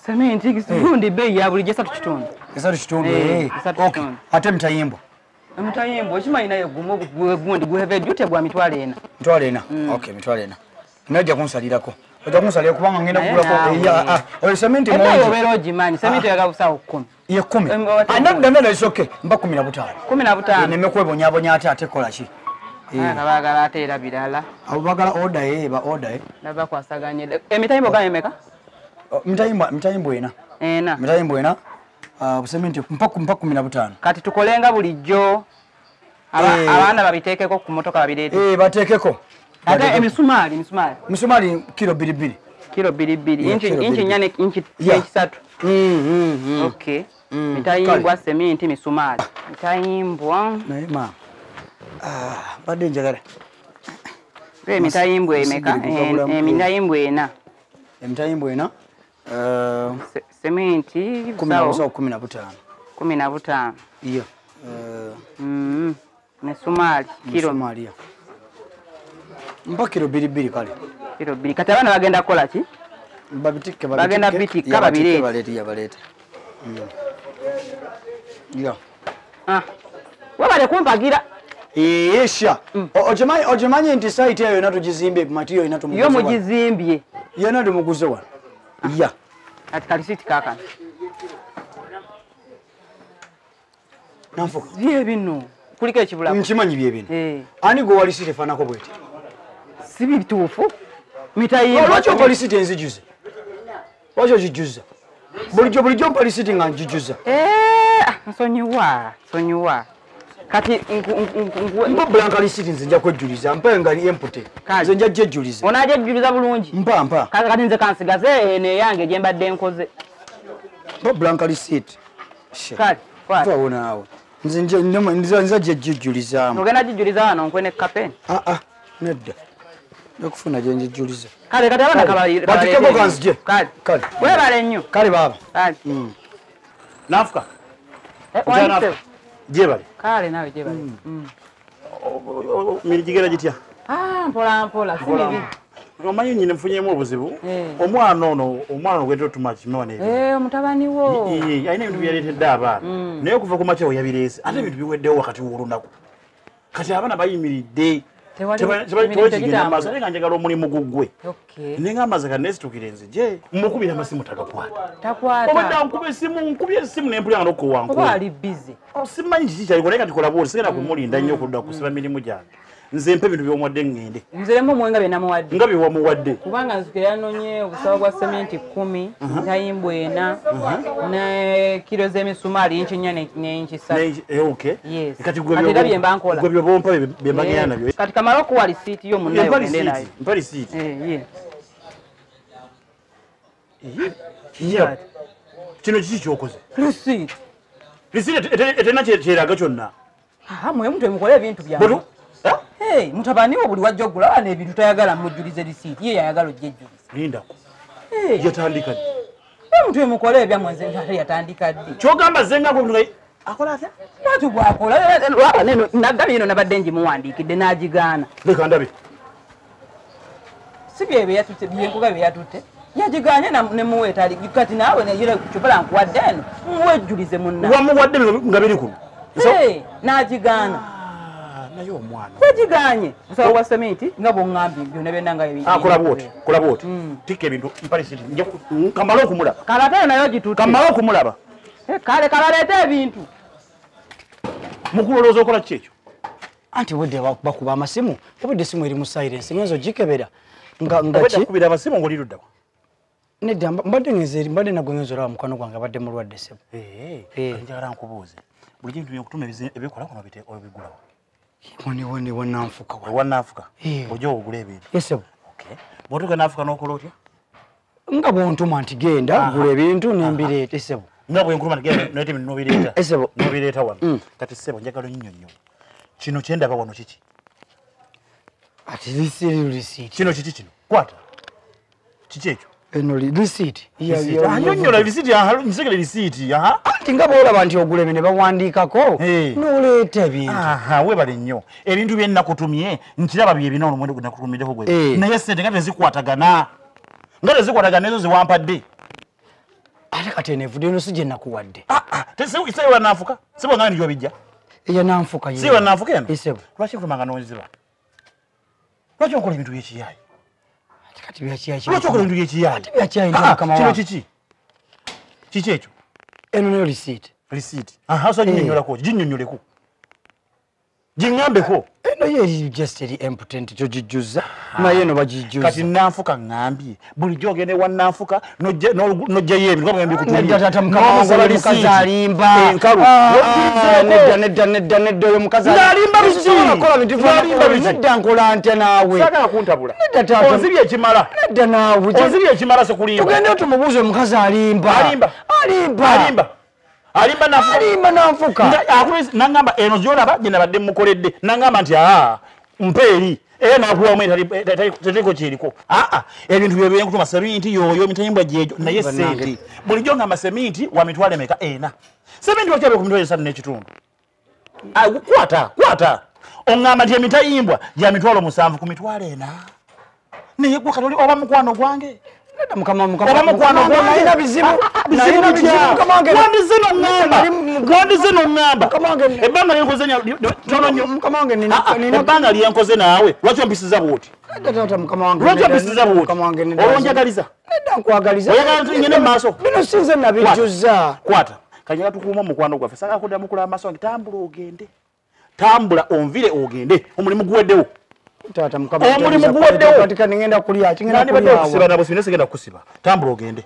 Sementi gundi bei ya bulijjo 3.5. 3.5. Okay. Ate mutayimbwa. Mutayimbwa okimanyi naye gumu gundi guheve duty gwa 400. 400. Okay, 400. Najja kunsalirako. Ojja kunsalira kubanga ngenda kugulako. Oyo sementi mungi. Eyo obeera ogimanyi sementi yaga busawo 10. Ye 10. Anadda ndala is okay. Mba 15. 15. Neme kwebonyabonya ate kola ki? Baagala ate era birala. Abo baagala order ba order. Naba kwasaganye. Emitayimbwa gamba emeka? Mitayimbwa ena. Ena. Mitayimbwa ena. Busementi mpa 15. Kati tukolenga bulijjo. Abaana babitekeko ku motoka babireete. Batekeko. Ate emisumali. Misumali kilo 2.2. Kilo 2.2. Inchi 4 inchi 3. Okay. Mitayimbwa sementi misumali. Mitayimbwa. Naye ma. Badde njagala. Emitayimbwa emeka? Emitayimbwa ena. Emitayimbwa ena. Sementi 15. 15. Iyo. Misumali kilo. Misumali. Mpa kilo 2.2 kale. Kilo 2. Kati abaana bagenda kukola ki? Babitikke. Bagenda bitikka babireete. Baleete baleete. Ya. Wabale kumpagira. Yesha. Okimanyi nti site eyo yonna tugizimbye matiyo yonna tumuguze. Yo mugizimbye. Yonna tumuguze wano. Ya. Ati kalisiti kaakano. Nanfuka. Bye bino. Kuliko ekibulako. Nkimanyi bye bino. Ani gwe wa lisiti efaanako bw'eti? Si bituufu. Mitayimbwa. Lwaki ompa lisiti enzijuze? Lwaki ogijuza? Bulijjo mpa lisiti nga ngijuza. Nsonyiwa. Kati mpa blank lisiti nze nja kwejjuliza. Mpa nga empty. Nze nja gyejjuliza. Onagyejjuliza bulungi. Mpa. Kati nze kansigaze eno eyange gye mbadde nkoze. Mpa blank lisiti. Kale, kwata. Mpaawo naawe. Nze gyejjulizaamu. Ogenda gijjuliza wano nkwe ne kapeni? Nedda. Nakufuna gye njijjuliza. Kale kati abaana kabaleete. Batikeko kanzije. Kale. Kale. Weebale nnyo. Kale baaba. Kale. Nafuka. Jebale. Kale nawe jebale. Miri gigenda gitya? Mpola mpola. Si bibi. Omanyi nnyina nfunyeemu obuzibu. Omwana ono gwetera otuma kime wano ebintu. Mutabani wo. Alina ebintu byaleetedde abaana. Naye okuva ku makya we yabireese. Ate ebintu biweddewo wakati w'olunaku. Kati abaana bayimiridde. Tewali maaso ate nga njagala omulimu gugwe. Naye ng'amazzi kaneesitukire nzije. Mukubira amasimu tagakwata. Obadde ankuba essimu, nkubye essimu ne mpulira nga n'okkowa Oba ali busy. Simanyi kiki kyaliko naye kati kola bw'oti sigenda kumulinda nnyo okudda kusiba mirimu gyange. Nze mpa ebintu by'omuwadde ŋŋende. Nziremu muwe nga bye namuwadde. Nga bye wamuwadde. Kubanga nzukira yanonye obusawo bwa sementi 10, mitayimbwa 4, ne kilo z'emisumaali inchi 4 ne inchi 3. Okay. Yes. Kati gwe bye mba nkola. Gwe by'ompa bye mbagenda nabyo. Kati kamala okuwa lisiiti yo munnayo ogende nayo. Mpa lisiiti. Ye. Kino kiki ky'okoze? Lisiiti. Lisiiti eterina kyeraga kyonna. Mwe muntu emukole ebintu byange. Mutabani wo buli wajja ogula wano ebintu tayagala mujjulize lisiiti, ye yayagala ojjejjuliza. Lindako. Yatandika ddi? Omuntu emukole ebyammwe nze ate yatandika ddi? Ky'ogamba nze nga gwe akola atya? Lwaki bw'akola? Nagambye eno nabadde ngimuwandiikidde n'agigaana. Leka ndabe. Si bye yatutte, byenkuga bye yatutte. Yagigaanye ne muwa etali. Kati naawe kyobala nkuwadde eno, muwejjulize munna. Wamuwadde nga biri kuno? N'agigaana. Naye omwana. Yagiganye. Musawo wa sementi nga bw'oŋŋambye byonna byonna nga ebintu. Kola bw'oti. Tikka ebintu mpa lisiti. Kamale okumulaba. Kale ate nayo gitutte. Kamale okumulaba. Kale kabaleete ebintu. Mukulu olowooza okola ki ekyo? Anti obwedde bakuba amasimu. Obwedde essimu eri mu silence. Ngenza ogikebera. Nga ki? Obwedde akubira amasimu ng'oli ludda wa? Nedda mbadde ngenze eri mbadde nagwe ngenze olaba mukwano gwange abadde mulwadde ssebo. Njagala nkubuuze. Bulijjo ebintu by'okutuma ebikola kuno obigulawa. Wani wananfuka. Wananfuka. Ojja ogula ebintu. Yes sir. Okay. Bw'otuuka n'afuka n'okola otya? Nga bw'ontuma nti genda gula ebintu nembireeta ssebo. Nga bwe nkutuma nti genda n'oleeta ebintu n'obireeta. Ssebo. N'obireeta wano. Kati ssebo njagala nnyonnyo. Kino kye ndaba wano kiki? Ati lisiiti. Kino kiki kino? Kwata. Kiki ekyo? Eno lisiiti. Annyonnyola lisiiti, nsekere lisiiti. Anti nga bw'olaba nti ogula ebintu ne bawandiikako n'oleeta ebintu. Weebale nnyo. Ebintu bye nnakutumye nkiraba bye bina omuwendo gwe nakutumiddeko gwe. Naye ssente nga tezikwatagana. Nga tezikwatagana ezo ze wampadde. Ate kati eno evudde eno si gye nakuwadde. Sewa nanfuka sebo ngani gyobijja. Eya nanfuka ye. Sewa nanfuka eno. Esebo. Lwaki nkulumanga n'onziba? Lwaki okola ebintu by'ekiyayi? Ate kati byakiyayi. Lwaki okola ebintu by'ekiyayi? Ate byakiyayi ndi mukama wange. Kino kiki? Kiki ekyo? Eno nayo receipt. Receipt. Aha, so ginnyonnyolako, ginnyonnyoleko. Giŋŋambeko. Eno ye eri just eri impotent togijjuza. Naye eno bagijjuza. Kati nanfuka ŋŋambye. Bulijjo ogenda ewa nanfuka n'oggyayo ebintu nga bikutumye. Nedda taata mukama wange oyo mukazi alimba. Enkalu. Nedda nedda nedda nedda oyo mukazi alimba. Ng'alimba biki? Sisobola kukola bintu Ng'alimba biki? Nedda nkola ntya naawe. Saagala kuntabula. Nedda taata. Onzibye ekimala. Nedda naawe. Onzibye ekimala sikulimba. Tugende tumubuuze omukazi alimba. Alimba. Alimba. Alimba. Alimba nanfuka. Alimba nanfuka. Nangamba eno gy'olaba gye nabadde mukoledde. Nangamba nti mpe eri. Era nakuwamu etariko kyeriko. Ebintu bye byenkutuma seminti yoyo emitayimbwa gyegyo naye sente. Bulijjo ngamba seminti wa mitwalo emeka ena. Seminti wakyabe ku mitwalo 3.5. Kwata kwata. Ongamba nti emitayimbwa gya mitwalo 7 ku mitwalo 4. Naye gwe kati oba mukwano gwange. Nedda mukama mukama. Oba mukwano gwange. Nalina bizibu. Nalina bizibu mukama wange. Wandize n'oŋŋamba. Wandize n'oŋŋamba. Mukama wange. Ebbanga lyenkoze tono nnyo. Mukama wange nina. Ebbanga lyenkoze naawe. Lwaki ompisiza bw'oti? Nedda taata mukama wange. Lwaki ompisiza bw'oti? Mukama wange nedda. Olwonjagaliza? Nedda nkwagaliza. Oyagala ngende mu maaso? Bino si nze nabijjuza. Kwata. Kanyaga tukuuma omukwano gwaffe. Saagala kuddamu kulaba maaso wange. Tambula ogende. Tambula onvire ogende. Omulimu guweddewo. Taata mukama omulimu guweddewo. Kati ngenda kulya, kingenda kulya. Nandibadde okusiba nabo sibina sigenda kusiba. Tambula ogende.